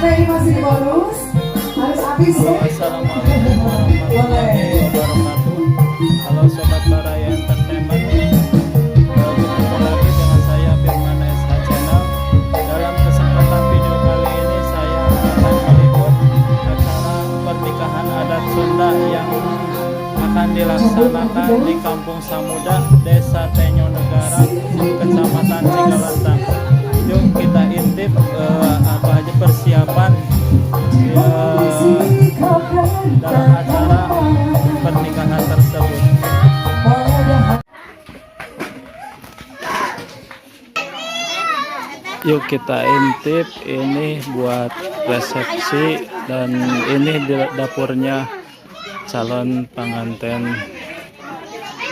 Karena ini masih bonus, harus habis ya. Assalamualaikum warahmatullahi wabarakatuh. Halo Sobat Baraya Entertainment, berjumpa lagi dengan saya Firman SH Channel. Dalam kesempatan video kali ini saya akan meliput acara pernikahan adat Sunda yang akan dilaksanakan di Kampung Samuda, Desa Tenyo Negara, Kecamatan Cigalontang. Yuk kita intip apa aja persiapan dalam acara pernikahan tersebut. Yuk kita intip ini buat resepsi dan ini di dapurnya calon pengantin.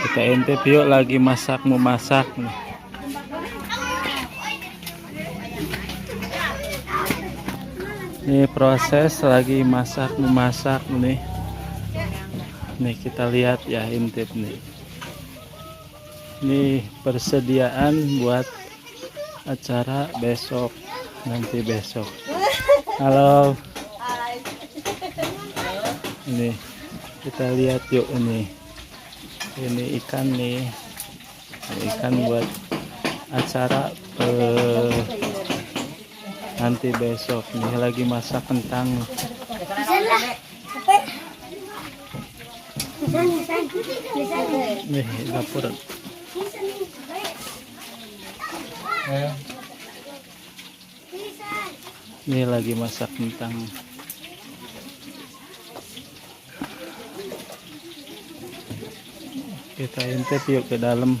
Kita intip yuk, lagi masak memasak nih. Ini proses lagi masak memasak nih. Nih kita lihat ya, intip nih. Ini persediaan buat acara besok, nanti besok. Halo. Ini kita lihat yuk ini. Ini ikan nih. Ini ikan buat acara nanti besok nih, lagi masak kentang. Bisa lah. Bisa, bisa, bisa. Nih dapur. Bisa nih. Bisa. Ini lagi masak kentang. Kita intip yuk ke dalam,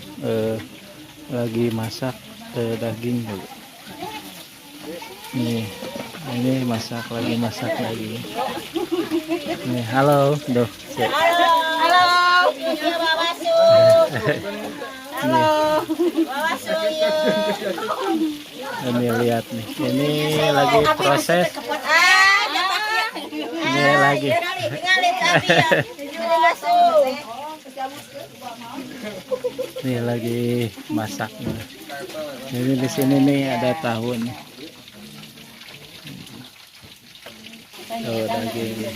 lagi masak daging dulu. Nih, ini masak lagi, masak lagi. Nih, halo, doh. Halo. Masuk. Nih, Masuk yuk. Ini lihat nih. Ini lagi proses. Ini lagi. Masuk. Nih lagi masak nih. Ini di sini nih ada tahu nih. Tuh daging.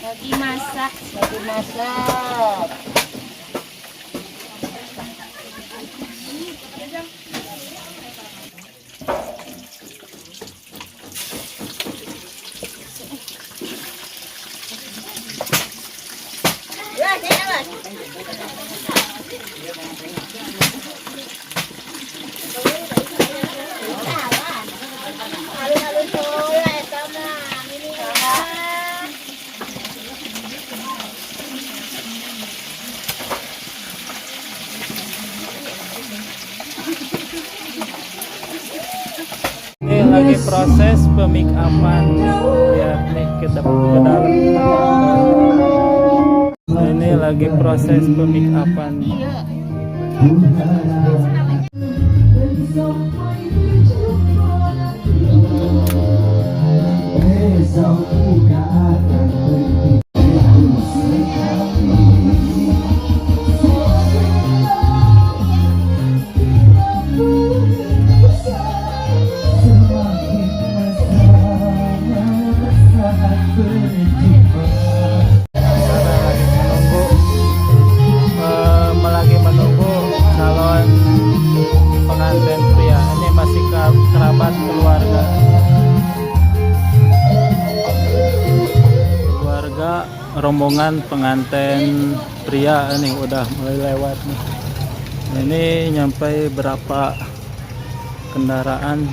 Lagi masak, lagi masak. Alun-alun heula eta mah ini mah. Ini lagi proses pemake upan. Lihat nih ke dalam. Ini lagi proses pemake upan. Besok kita akan pergi sekali. Semakin mesra saat berjumpa. Karena lagi menunggu calon pengantin pria. Ini masih kerabat keluarga. Keluarga rombongan pengantin pria ini udah mulai lewat nih. Ini nyampe berapa kendaraan?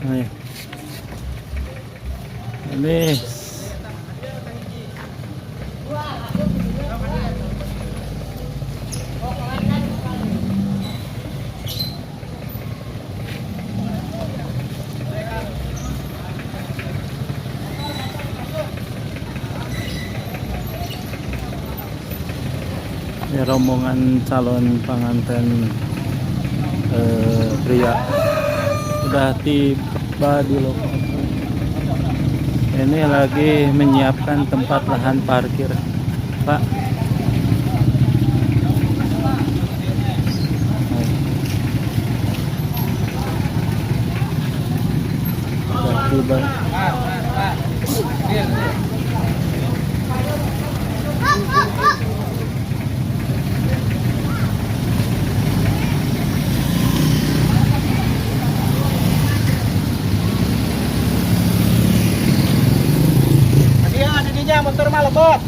Nih. Ini rombongan calon pengantin pria udah tiba di lokasi. Ini lagi menyiapkan tempat lahan parkir, Pak. Bang. Iya, didinya motor mah lebot.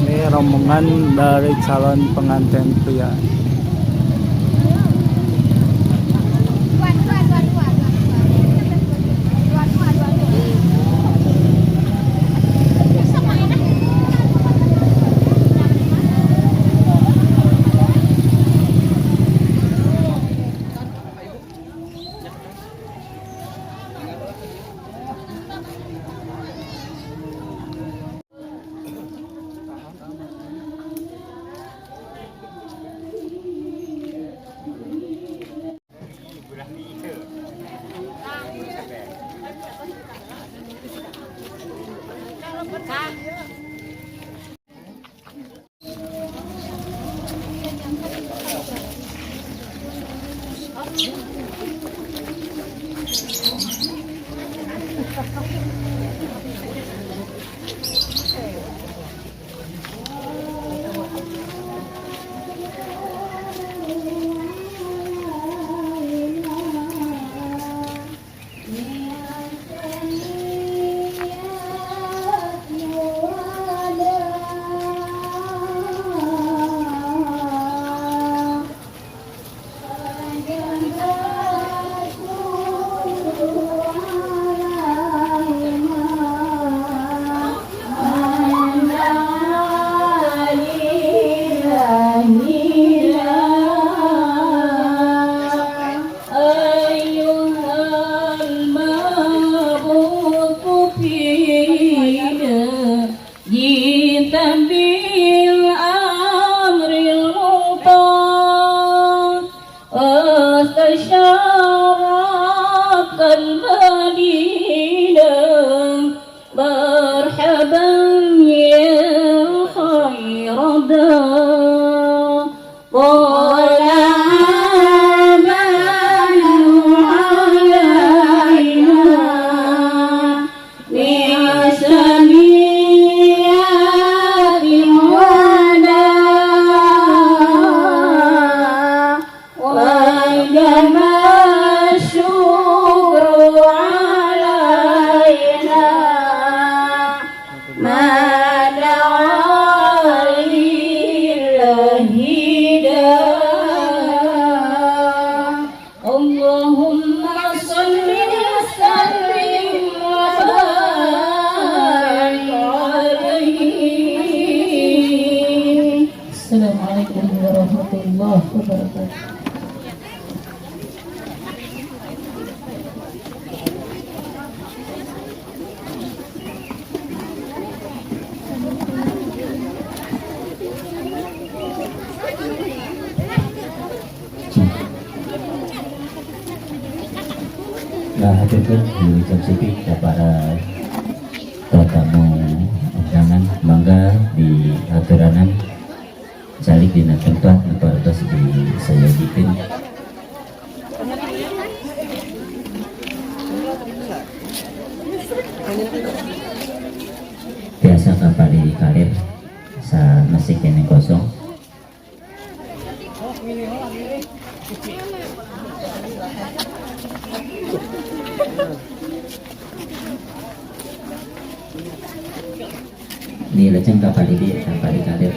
Ini rombongan dari calon pengantin pria. أيها المبعوث فينا جئت بالأمر المطاع واستشارت المدينة مرحبا يا خير دار طلع البدر علينا من سنيات الوداع وجب الشكر علينا ما دعا لله داع اللهم صل وسلم وبارك عليه. السلام عليكم ورحمة الله وبركاته. Nah, haturkeun di Sipik ka para tamu undangan, mangga di aturanan calik dina tempat nu parantos disayogikeun. Tiasa ka palih kaler sa masih keneh kosong. Dilajeng ka palih dieu, ka palih kaler.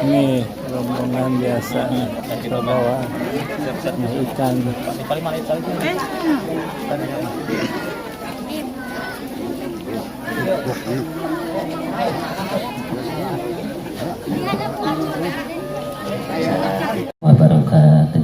Ini rombongan biasa nih, bawa ikan. Wabarakatuh.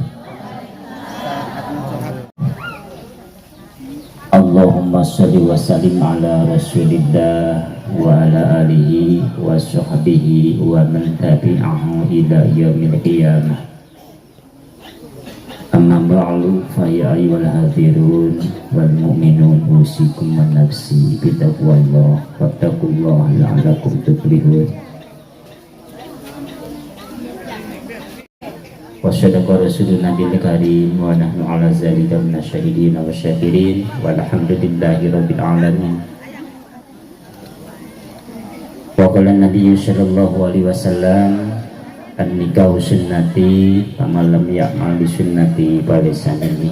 Allahumma sholli wa sallim ala Rasulillah wa ala alihi wa sahbihi wa man tabi'ahu ila yaumil qiyamah. Amma ba'du, fa ya ayyuhal hadirun wal mu'minun, usikum wa nafsi bitaqwallah, wattaqullaha la'allakum tuflihun. Wa sadaqa rasulun nabiyil karim, wa nahnu ala zalika minasyahidin wa syakirin, walhamdulillahi rabbil alamin. Wa qala nabiyyu sallallahu alaihi wasallam, an-nikahu sunnati, faman lam ya'mal bi sunnati falaysa minni.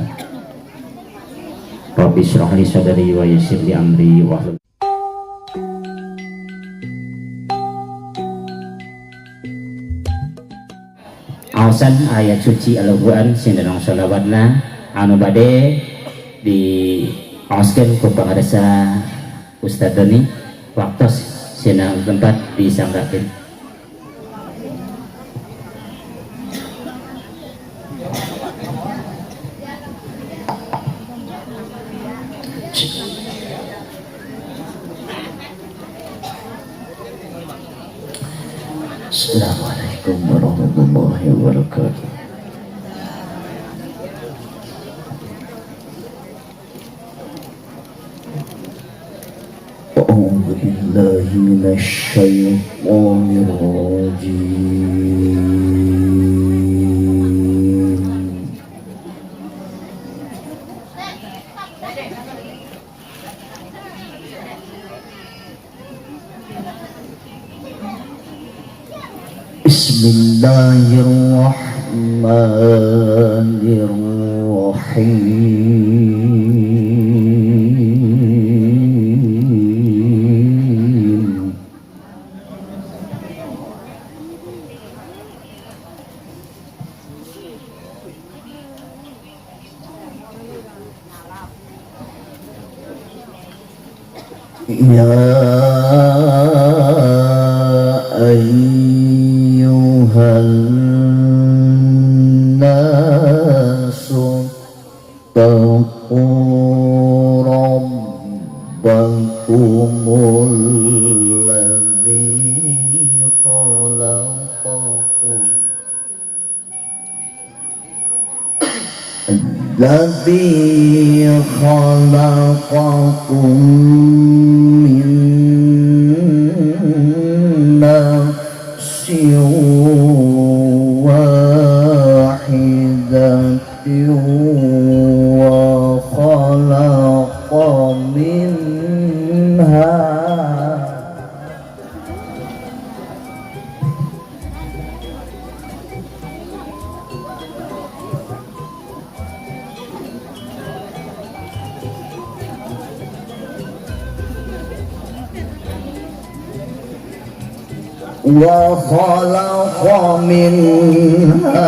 Rabbi shrah li sadri wa yassir li amri wahlul. Awasan ayat suci Al-Quran sinareng sholawatna anu bade diaoskeun ku pangarsa Ustaz Doni, waktos sinareng tempat disanggakeun. Assalamualaikum warahmatullahi wabarakatuh. A'udzu billahi minasy syaithanir rajim. Bismillahirrahmanirrahim. Ya ayyuhan nasu taqu rabbakumul ladzi khalaqakum الذي خلقكم من نفس واحدة وخلق منها وخلق منها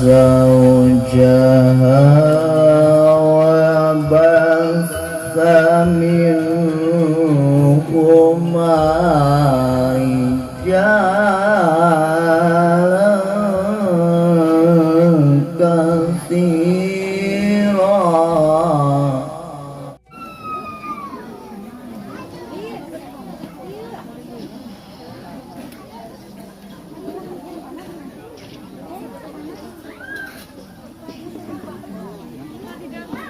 زوجها وبث منهما رجالا كثيرا.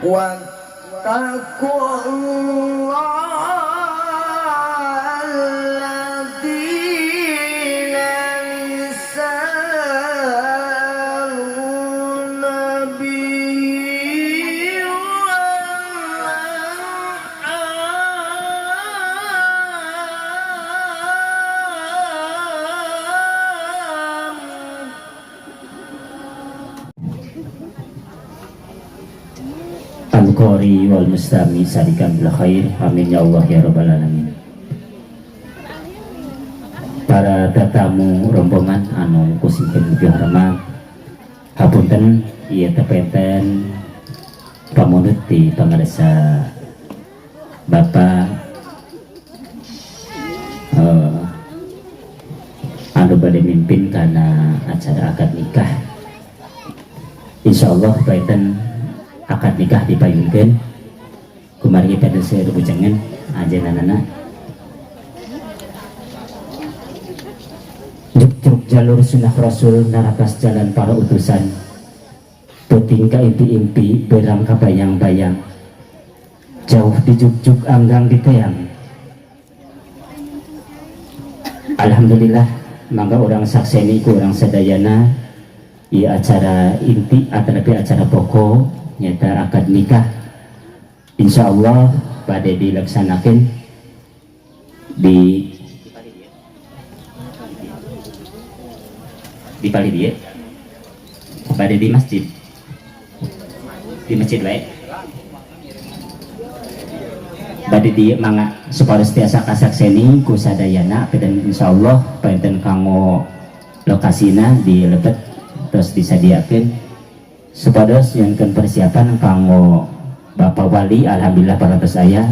واتقوا الله الذي تساءلون به والأرحام. Al-Qari wal Mustami salikan bil khair. Amin ya Allah ya rabbal alamin. Para tetamu rombongan anu ku simkuring hormat, hapunten, ieu teh penten pamundut di pangarsa Bapak anu bade mimpin kana acara akad nikah. Insyaallah panginten akad nikah dipayunkeun kumargi pada seueur bujangan ajenanana. Juk jalur sunnah Rasul, naratas jalan para utusan, peuting ka impi-impi, berang ka bayang-bayang, jauh dijuk-juk, anggang diteang. Alhamdulillah, mangga urang sakseni ku urang sadayana ieu acara inti atau lebih acara pokok, nyata akad nikah. Insya Allah pada dilaksanakan di palih dieu, pada di masjid, di masjid wae, bade di mangga supados tiasa kasakseni ku sadayana. Dan insyaallah panginten kanggo lokasina di lebet terus disadiakeun supados nyieunkeun persiapan kanggo Bapak Wali. Alhamdulillah, parantos aya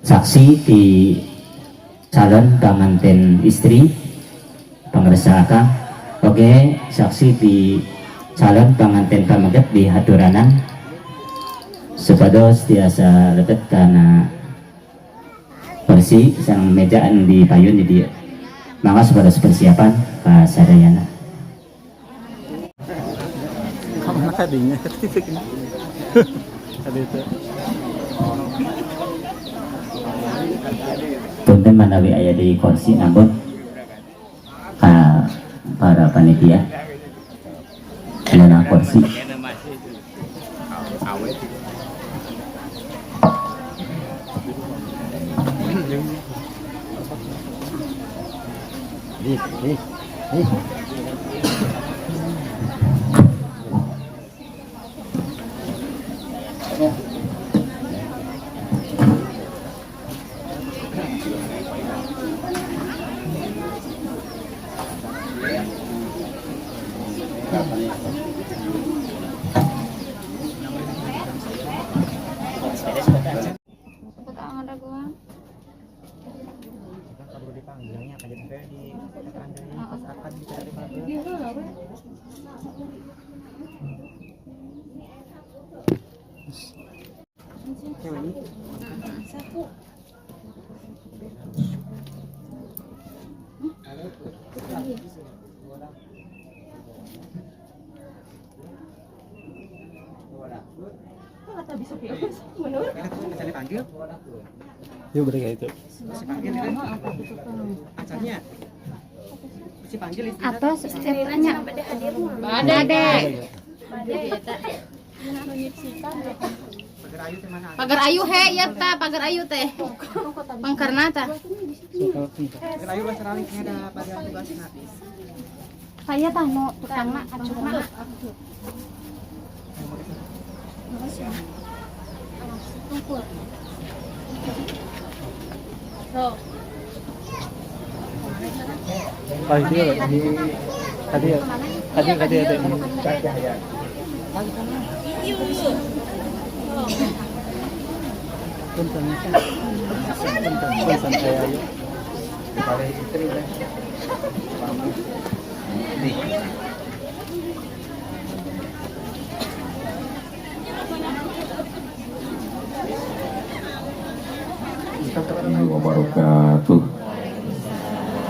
saksi di calon panganten istri pangersa akang, oke, saksi di calon panganten pameget di haturanan supados tiasa lebet karena kursi sareng mejaan di payun. Jadi mangga supados persiapan ka sadayana. Kamana kadinya? Tadi itu. Punten manawi aya di kursi, namun ka para panitia ngeunah kursi. Nih, nih, nih. Petangan raguan. Kabur dipanggilnya, kajian saya di keterangan pas akan bicara dipanggil. Sapu. Bisa dipanggil? Yuk beri kayak itu. Bisa panggil ya? Acaranya? Bisa panggil istrinya? Atau tanya. Bade. Pagar ayu teh mana? Pagar ayu he ya ta, pagar ayu teh. Pangkarna ta. Pagar ayu bahasa raling ada pagar ayu bahasa habis. Saya tah nu tukangna acukna. So, Tadi ya, tadi ya, tadi tadi tadi. Punten, punten, punten saya ayo. Paling istri teh. Nih. Wabarakatuh.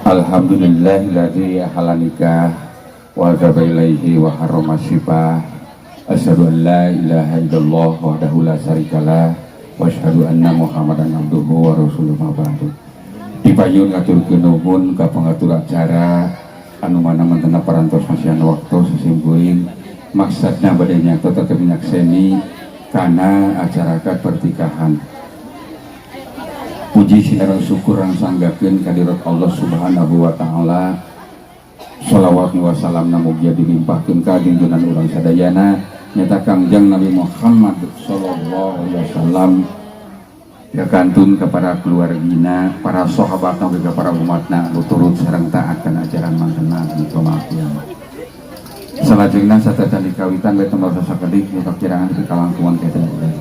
Alhamdulillahilladzi ahallan nikah wa dzaba ilaihi wa harrama sifah. Asyhadu an la ilaha illallah wahdahu la syarikalah wa asyhadu anna Muhammadan abduhu wa rasuluhu, ma ba'du. Dipayun ngaturkeun nuhun ka pangatur acara anu mana mantena parantos masihan waktu sasimkuring, maksadna bade nyaeta tetep nyakseni kana acara akad pernikahan. Puji sinareng syukur sanggakeun kadirat Allah Subhanahu wa taala. Shalawat wa salam mugia dilimpahkeun ka junjungan urang sadayana, nyata Kangjeng Nabi Muhammad sallallahu alaihi wasallam. Ya kantun kepada keluargina, para sahabat ke para umatna anu turut sareng taat kana ajaran mangkena di kiamat. Salajengna satacan dikawitan we tembal sasakedik nu kakirangan pikalangkungan kaitan budaya.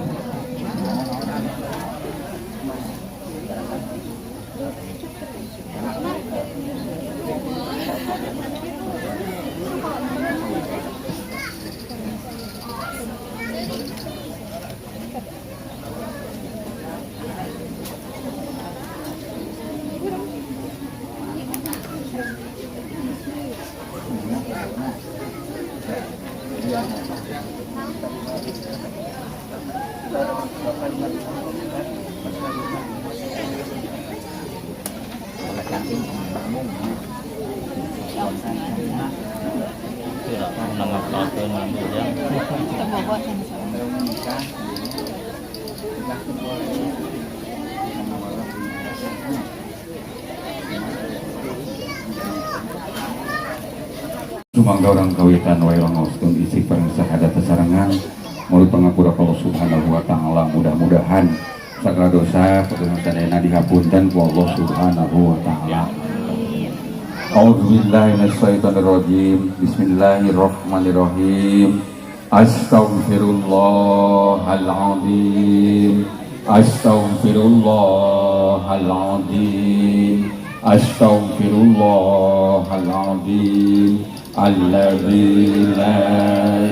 Sumangga urang kawitan wae ngaoskeun istighfar sahadat sasarengan mulut pangapura Allah Subhanahu wa taala, mudah-mudahan segala dosa pedoman sadayana dihapunten ku Allah Subhanahu wa taala. A'udzubillahi minasyaitonirrajim. Bismillahirrahmanirrahim. Astaghfirullahaladzim. Astaghfirullahaladzim. Astaghfirullahaladzim. Alladzi la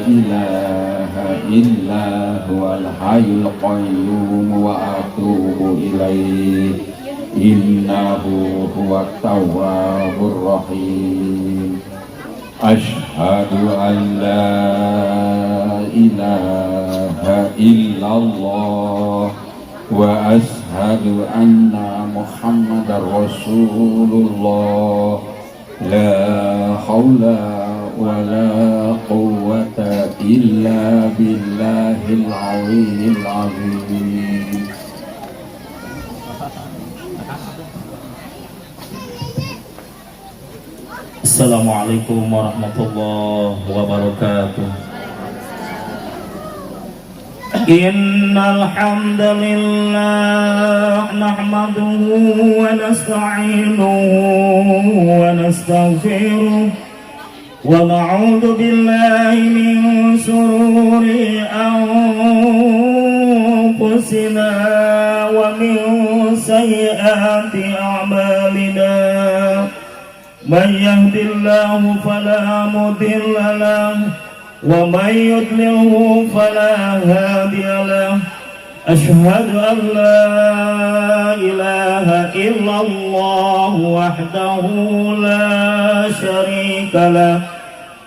ilaha illa huwal hayyul qayyum wa atubu ilaih. Innahu huwat tawwabur rahim. Ashhadu an la ilaha illallah wa ashhadu anna Muhammadar Rasulullah. La hawla wa la quwwata illa billahil aliyyil azim. Assalamualaikum warahmatullahi wabarakatuh. Innal hamdalillah nahmaduhu wa nasta'inuhu wa nastaghfiruh wa na'udzu billahi min shururi anfusina wa min sayyiati a'malina. من يهد الله فلا مضل له ومن يضلله فلا هادي له. أشهد أن لا إله إلا الله وحده لا شريك له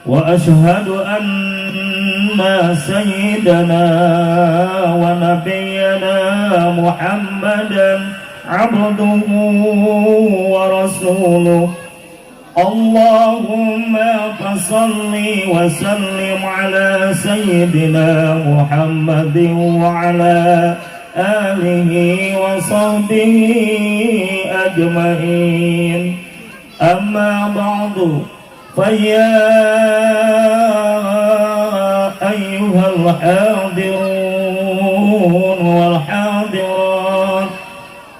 وأشهد أن سيدنا ونبينا محمدا عبده ورسوله. اللهم فصل وسلم على سيدنا محمد وعلى آله وصحبه أجمعين. أما بعد، فيا أيها الحاضرون والحاضرات،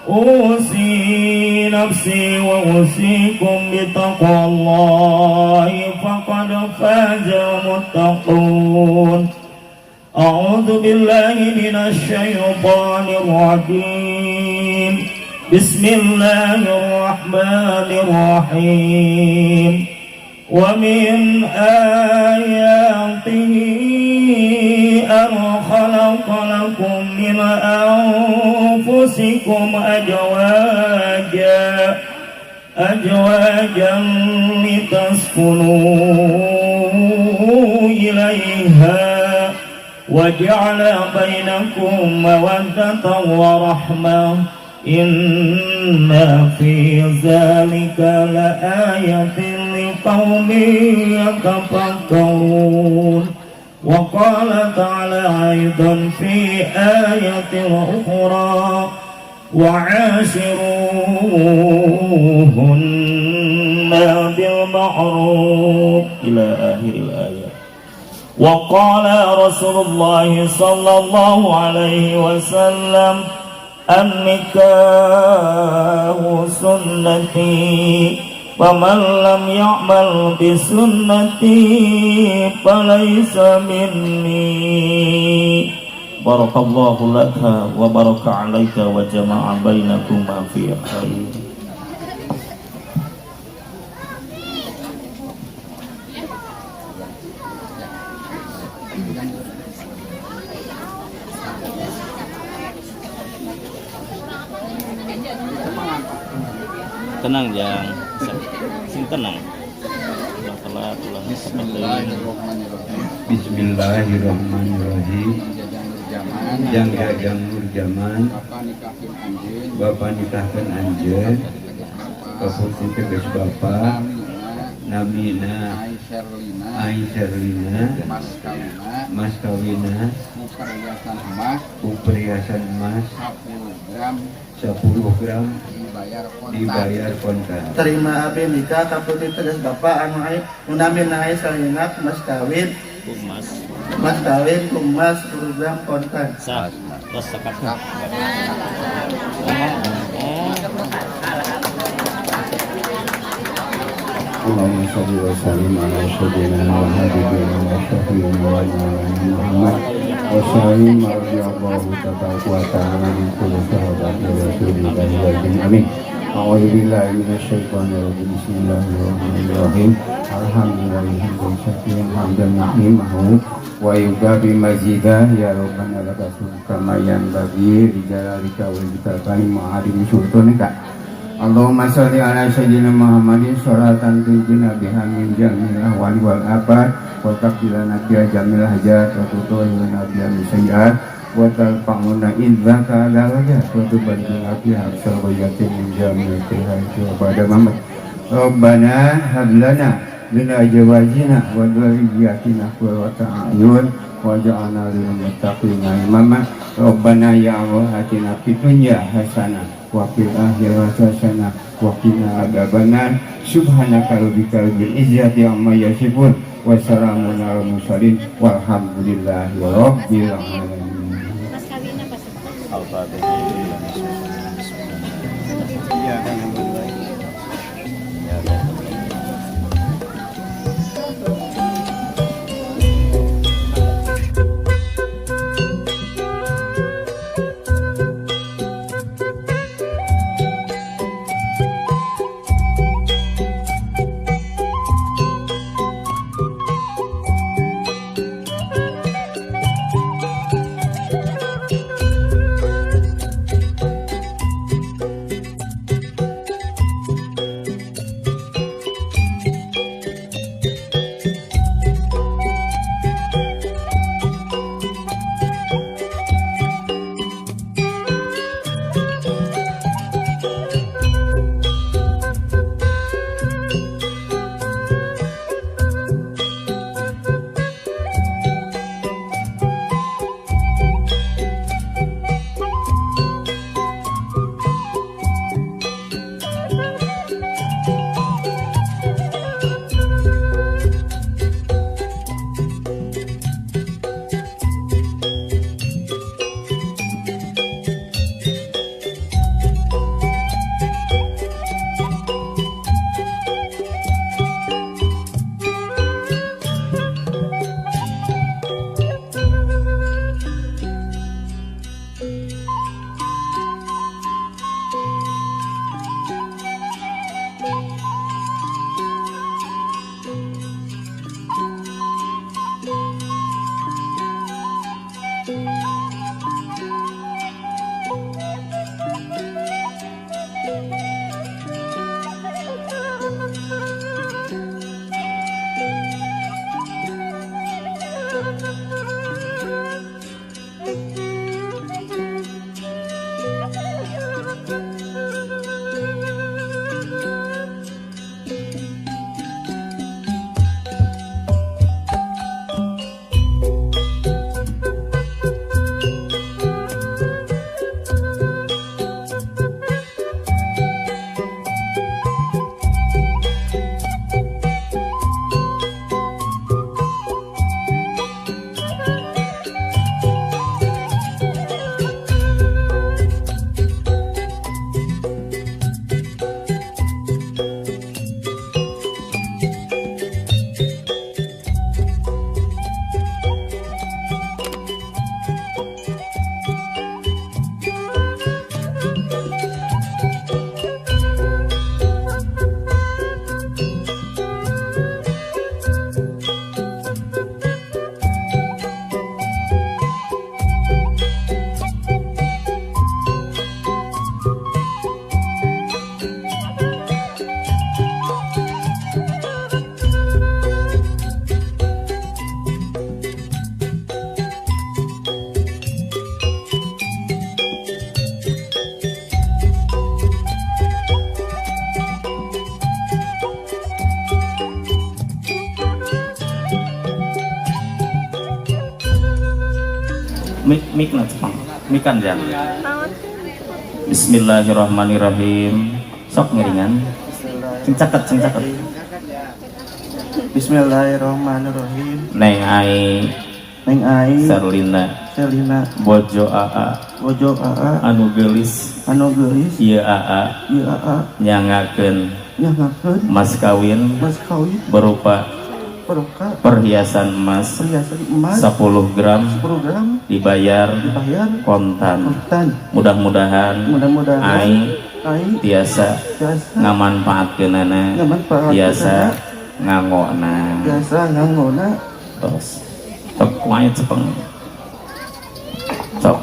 أوصي نفسي وأوصيكم بتقوى الله، فقد فاز المتقون. أعوذ بالله من الشيطان الرجيم. بسم الله الرحمن الرحيم. ومن آياته أن خلق لكم من أنفسكم أزواجا لتسكنوا إليها وجعل بينكم مودة ورحمة، إن في ذلك لآية لقوم يتفكرون. وقال تعالى أيضا في آية أخرى: وعاشروهن بالمعروف، إلى آخر الآية. وقال رسول الله صلى الله عليه وسلم: An-nikahu sunnati faman lam ya'mal bi sunnati falaysa minni. Barakallahu laka wa baraka alaika wa jama'a bainakuma fi khair. Tenang jang, sing tenang. Ulah telat, ulah. Bismillahirrahmanirrahim. Bismillahirrahmanirrahim. Jang Jajang Nurjaman, Bapak nikahkan anjeun, kaputi tegas Bapak, Namina, Aisyerlina, Mas kawina, ku perhiasan emas, 10 gram, dibayar kontan. Terima abi nikah kaputi tegas Bapak anu ai namina Aisyerlina mas kawin Mas. Mas kawin ku emas 10 gram kontan. Sah. Tos cekap. Allahumma sholli wa sallim ala sayyidina wa habibina wa syafi'ina wa maulana Muhammad wa sallim radhiyallahu tabaraka wa ta'ala an kulli sahabati rasulillahi wa amin. A'udzu billahi minasyaitonir rajim. Bismillahirrahmanirrahim. Alhamdulillahi hamdan syakiran hamdan na'imahu wa yugabi mazidah ya rabbana lakal kama yanbaghi li jalalika wa li jalali ma'alim sultanika. Allahumma sholli ala sayyidina Muhammadin sholatan tunjina biha min jamil ahwali wal afat wa taqbilana biha jamil hajat wa tutahhiruna biha min sayyiat wa tarfa'una idzaka darajat wa tuballighuna biha aqsal ghayatin min jamil khairati wa ba'da mamat. Rabbana hab lana min azwajina wa dhurriyyatina qurrata a'yun waj'alna lil muttaqina imama. Rabbana ya Allah atina fid dunya hasanah wa fil akhirati hasanah wa qina adzabannar. Subhanaka rabbika rabbil izzati amma yasifun wa salamun alal mursalin walhamdulillahi rabbil alamin. Mas kawinna pas. Al-Fatihah. Iya kan. Ya, Mik mik na cepang. Mikan jan. Bismillahirrahmanirrahim. Sok ngiringan. Sing caket, sing caket. Bismillahirrahmanirrahim. Neng Ai. Neng Ai. Sarlina. Selina. Bojo AA. Bojo AA. Anu geulis. Anu geulis. Ieu AA. Ieu AA. Nyangakeun. Nyangakeun. Mas kawin. Mas kawin. Berupa berupa perhiasan emas. Perhiasan emas. 10 gram. 10 gram. Dibayar. Dibayar. Kontan. Kontan. Mudah-mudahan. Mudah-mudahan. Ai. Ai. Tiasa. Tiasa. Ngamanfaatkeunana. Ngamanfaatkeunana. Tiasa ngangona. Tiasa ngangona. Terus. Sok kumaha cepeng. Sok.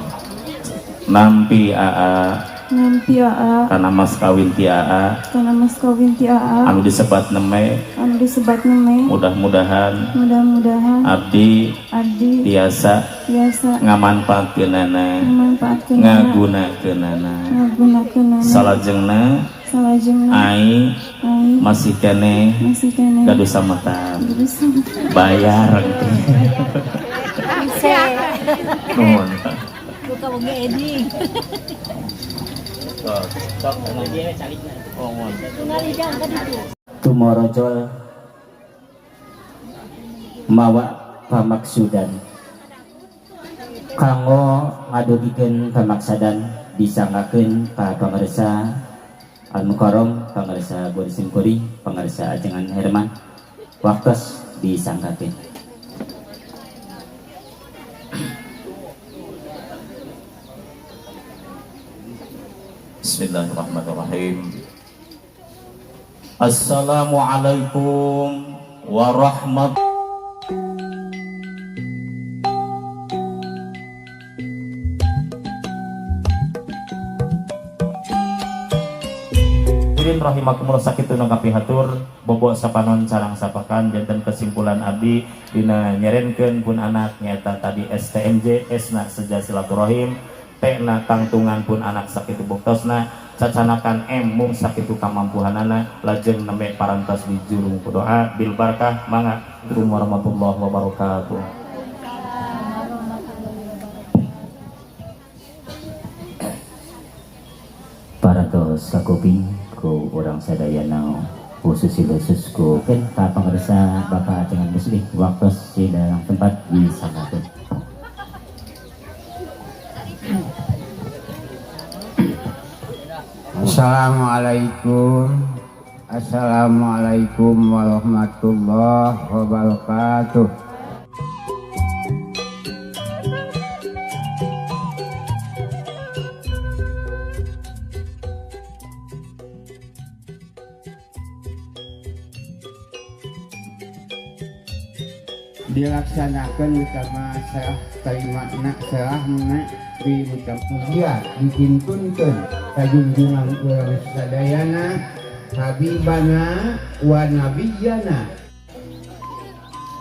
Nampi AA. Nampi AA. Kana mas kawin ti AA. Kana mas kawin ti AA. Anu disebat neme. Anu disebat neme. Mudah-mudahan. Mudah-mudahan. Abdi. Abdi. Tiasa. Tiasa. Ngamanfaatkeunana. Ngamanfaatkeunana. Ngagunakeunana. Ngagunakeunana. Salajengna. Salajengna. Ai. Ai. Masih keneh. Masih keneh. Gaduh samatan. Gaduh samatan. Bayar. Nuhun. Buka wengi edi. Tumorojol mawa pamaksudan kanggo ngadugikeun pamaksadan disanggakeun ka pangarsa Al Mukarram, pangarsa Guru Simkuring, pangarsa Ajengan Herman, waktos disanggakeun. Bismillahirrahmanirrahim. Assalamualaikum warahmatullahi. Rahimakumullah sakitu nu kapihatur bobo sapanon sarang sapakan janten kesimpulan abdi dina nyerenkeun pun anak nyata tadi STMJ S na seja silaturahim T na tangtungan pun anak sakitu buktosna cacanakan M mung sakitu kamampuhanana lajeng nembe parantos di jurung doa bil barkah mangga. Assalamualaikum warahmatullahi wabarakatuh. Parantos kakuping ku urang sadayana khusus khusus ku kan ka pangarsa Bapak Ajengan Muslim waktos di dalam tempat disanggakeun. Assalamualaikum. Assalamualaikum warahmatullahi wabarakatuh. Dilaksanakan utama serah terima nak serah nak di utama dikintunkeun kajunjungan urang sadayana habibana wa nabiyana.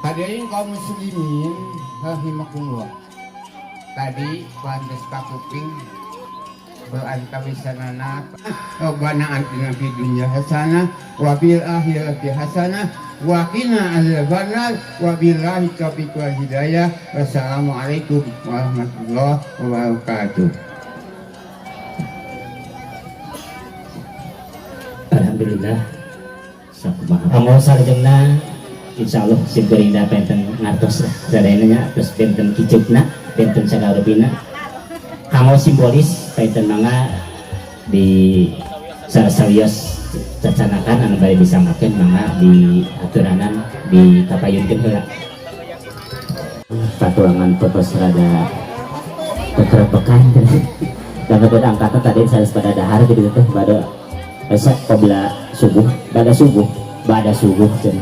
Hadirin kaum muslimin rahimakumullah. Tadi pantes kakuping berantawisanana Rabbana atina fid dunya hasanah wa fil akhirati hasanah wa qina azabannar wa billahi taufiq wal hidayah. Wassalamualaikum warahmatullahi wabarakatuh. Alhamdulillah sakumaha kanggo salajengna insyaallah simkuring da penten ngartos lah sadayana nya terus benten kicupna benten sagarupina kanggo simbolis penten mangga di sawios cacanakan anu bade disanggakeun mangga di aturanan di kapayunkeun heula patuangan fotos rada kekerepekan dapat angkatan tadi sanes pada dahar gitu teh pada esok qabla subuh pada subuh cenah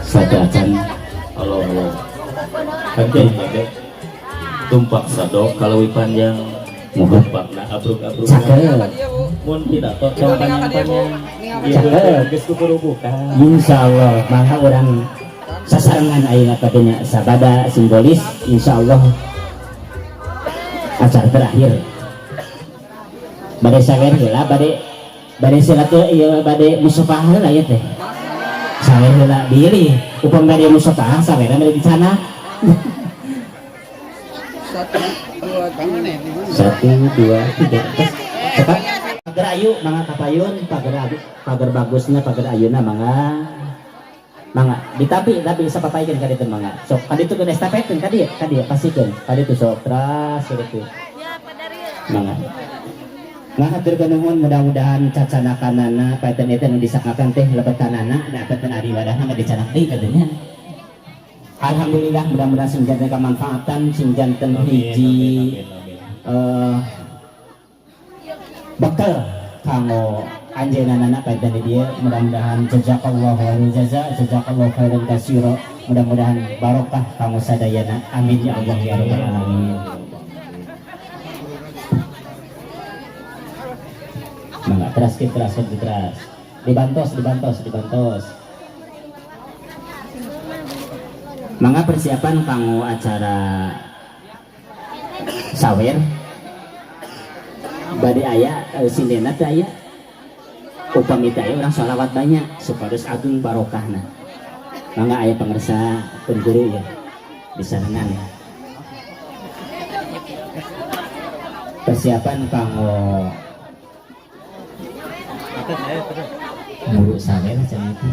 sadacan. Halo halo panjang panjang tumpak sadok kalau panjang tumpakna abruk-abruk cakep mun pidato tong panjang-panjang cakep geus kukurubukan insyaallah mangga urang sasarengan ayeuna katanya sabada simbolis insyaallah acara terakhir bade sawer heula bade silaturahmi ieu bade musafah heula ieu teh sawer heula bilih upami bade musafah sawerna bade di sana. Satu, dua, tiga. Tes. Cepat. Pagar ayu, mangga kapayun, pagar pagar bagusnya, pagar ayuna, mangga. Mangga, ditapi, tapi sapapaikeun ka ditu mangga. Sok, ka ditu keun estafetkeun ka dieu, ka dieu pasikeun. Ka ditu sok, teras ka ditu. Mangga. Nah, hatur nuhun, mudah-mudahan cacanakanana paiten eta nu disakakan teh lebetanana dapetan ari wadahna mah dicanak deui katanya. Alhamdulillah, mudah-mudahan sing janten kamanfaatan, sing janten hiji bekal kanggo anjeunna paiten di dieu. Mudah-mudahan jazakallahu khairul jaza, jazakallahu khairan katsira, mudah-mudahan barokah kanggo sadayana. Amin ya Allah ya rabbal alamin. Mangga teras teras teras, dibantos dibantos dibantos. Mangga persiapan kanggo acara sawer bade aya sindena teh aya upami teh aya urang sholawat banyak supados agung barokahna. Mangga aya pangersa pun guru ya disarengan persiapan kanggo muru sawer macam itu.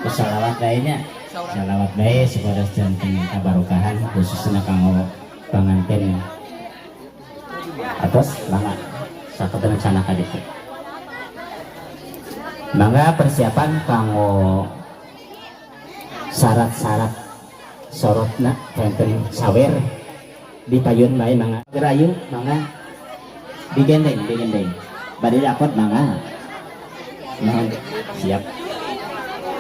Salawat lainnya, salawat bae supados janten kabarokahan khususnya kanggo panganten atos. Mangga sakeun rencana ka ditu. Mangga persiapan kanggo syarat-syarat sorotna janten sawer di payun bae. Mangga gerayu, mangga digendeng digendeng bade dapot. Mangga. Mohon siap.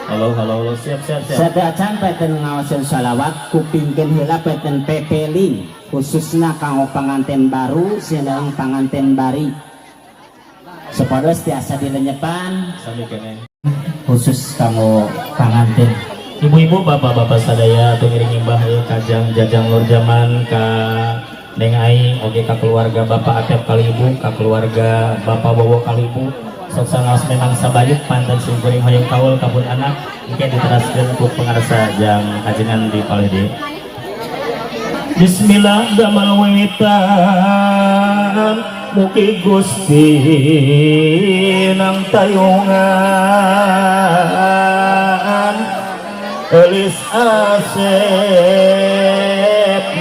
Halo, halo, halo, siap, siap, siap. Sadacan peten ngawaseun shalawat kupingkeun heula peten pepeling khususna kanggo panganten baru sareng panganten bari supados tiasa dilenyepan. Sami keneh. Khusus kanggo panganten. Ibu-ibu, bapak-bapak sadaya tumiring imbah kajang Jajang Nurjaman ka Neng Aing oge ka keluarga Bapak Atep Kalibu, ka keluarga Bapak Bowo Kalibu. Sok sanaos memang sabayuk pantan simkuring hoyong kaul kabun anak engke diteraskeun ku pangarsa jang ajengan di palih dieu. Bismillah damel wiwitan, mugi Gusti nang tayungan, Elis Asep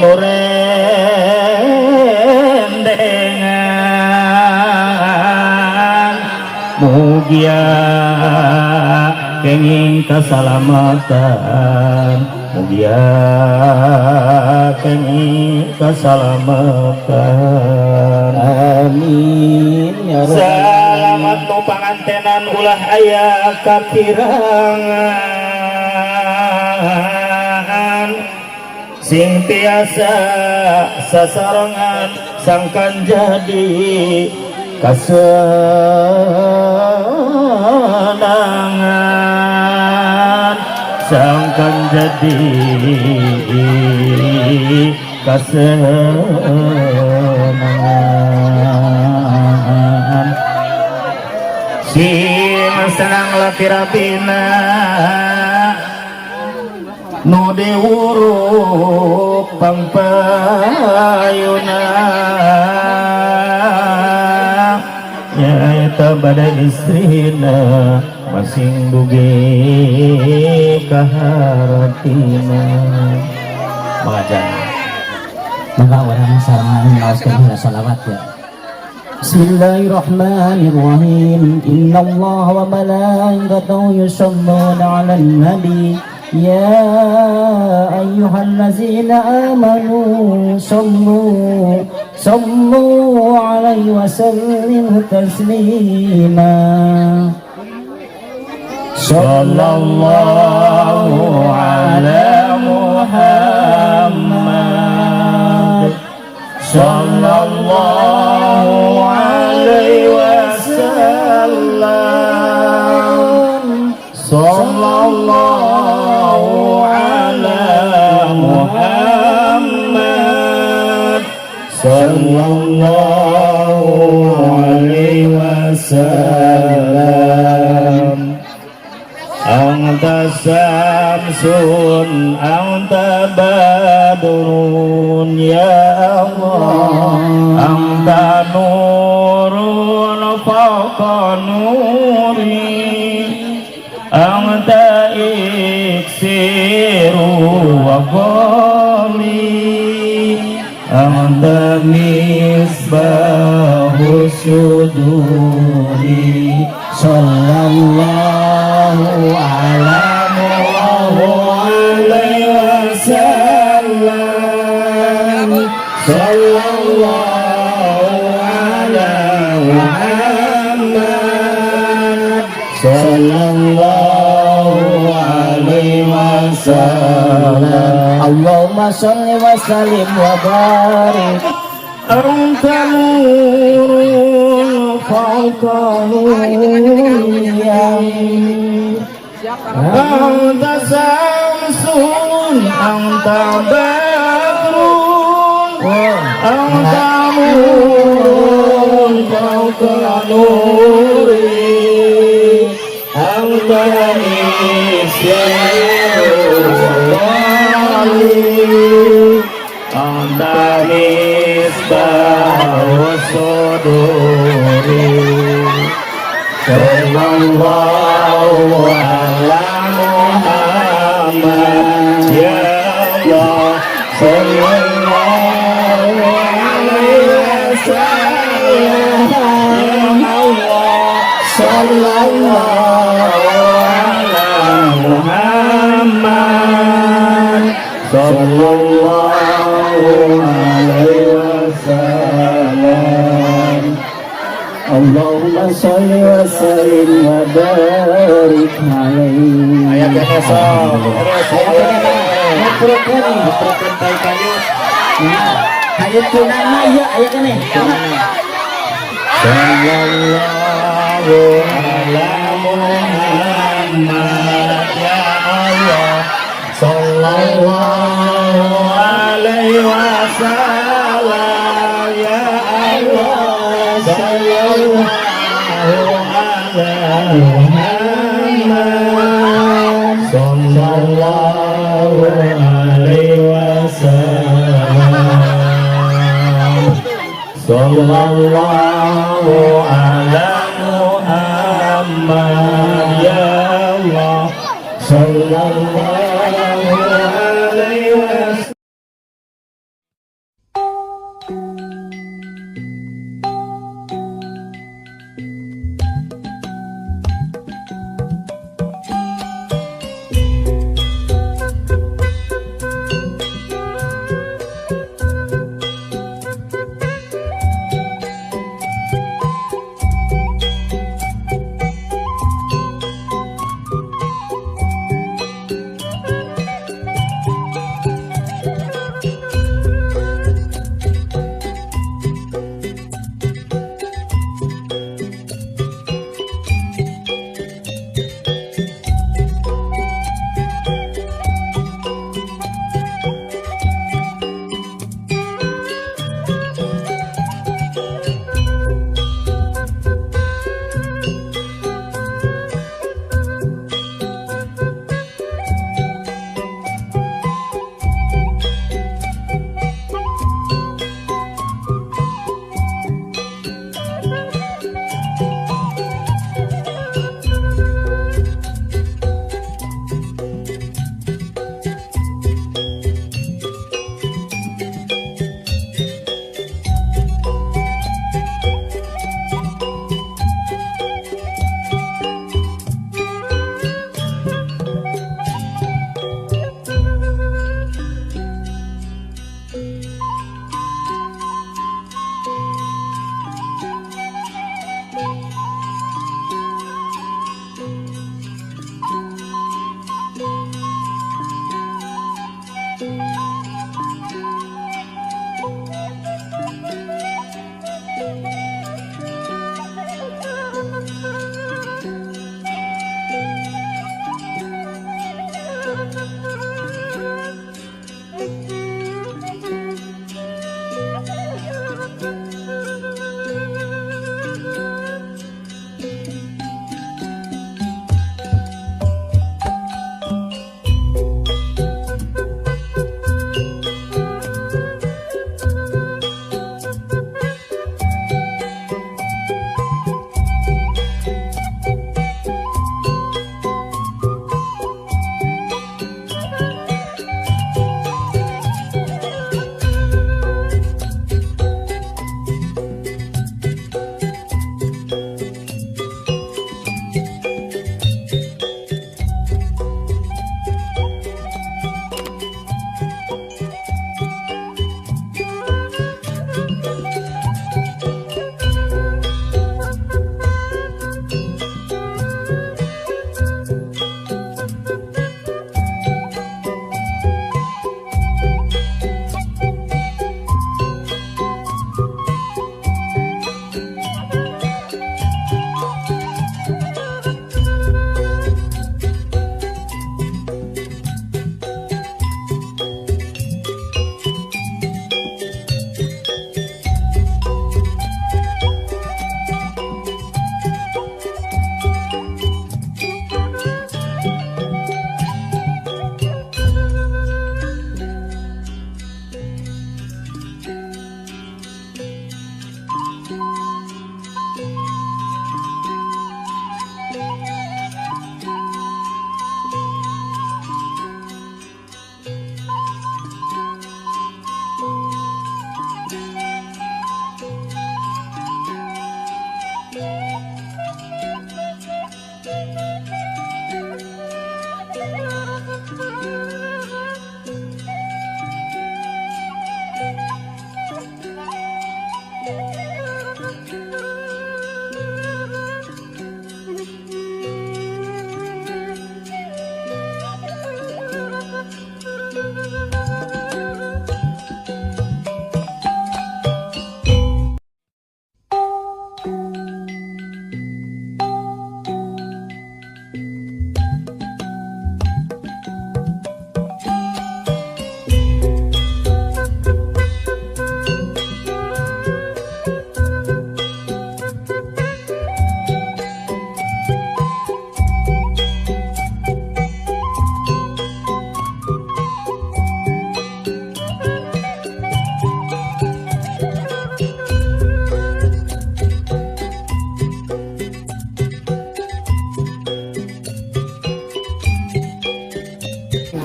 nurendengan, mugia kenging keselamatan, mugia kenging keselamatan. Amin ya rabbal Selamat nu pangantenan ulah aya kakirangan, sing tiasa sasarengan sangkan jadi kasenangan, sangkan jadi kasenangan. Sing senang laki rabina nu diwuruk pangpayuna nyaeta bada istrina masing dugi kaharatina. Mengajar. Maka orang sarangan ngaoskeun heula sholawat ya. Bismillahirrahmanirrahim. Inna Allah wa malaikatahu yusholluna 'alan nabi. Ya ayyuhallazina amanu sallu sallu alaihi wa sallimu taslima. Sallallahu ala Muhammad, sallallahu alaihi wasallam, sallallahu ala Muhammad, sallallahu alaihi wasallam. Anta samsun, anta badrun. badrun ya Allah anta nurun fawqa nuri anta iksiru wa qali anta misbahu suduri sallallahu ala alaihi wasallam sallallahu ala Muhammad sallallahu alaihi wasallam. Allahumma sholli wa sallim wa barik. Anta nurun fawqa nuri anta samsun anta badrun anta nurun fawqa nuri anta isyarul anta misbahu suduri sallallahu ala Muhammad ya Allah sallallahu alaihi wasallam ya Allah sallallahu ala Muhammad sallallahu alaihi wasallam. Allahumma sholli wa sallim wa barik alaihi. Ayat yang esok. Ngumpulkeun, ngumpulkeun tai kayut. Kayut kunana ieu aya keneh. Sallallahu ala Muhammad ya Allah sallallahu alaihi wasallam ya Allah sallallahu ala Muhammad sallallahu alaihi wasallam sallallahu ala Muhammad ya Allah sallallahu alaihi wasallam.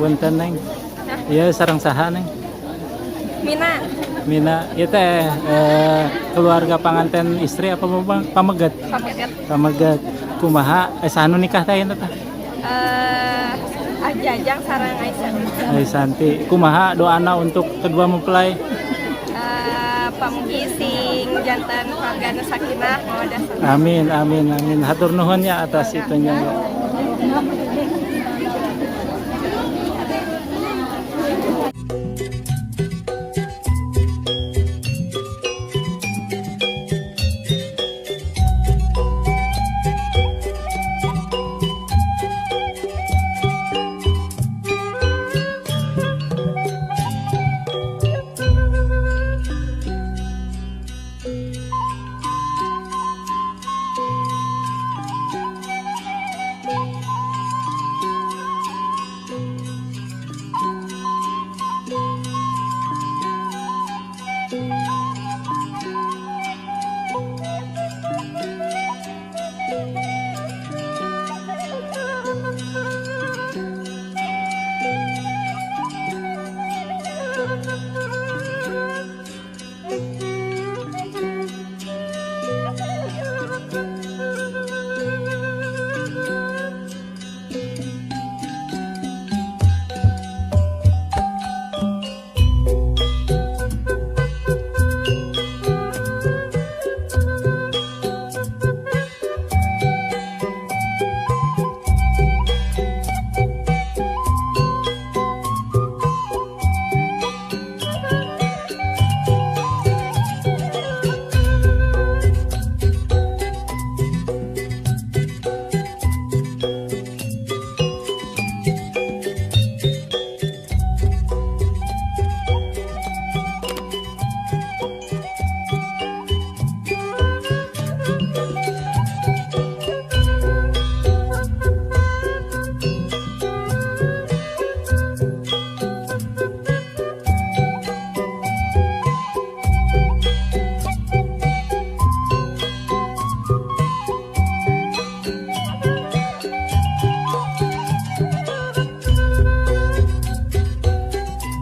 Punten, Neng. Iya, sareng saha, Neng? Mina. Mina, ieu teh keluarga panganten istri apa pameget? Pameget. Pameget. Kumaha saha nu nikah teh ayeuna teh? Ajajang sareng Aisyah. Aisanti. Kumaha doana untuk kedua mempelai? Pamugi sing janten keluarga nu sakinah mawaddah. Amin, amin, amin. Hatur nuhun ya atas itunya. Ya.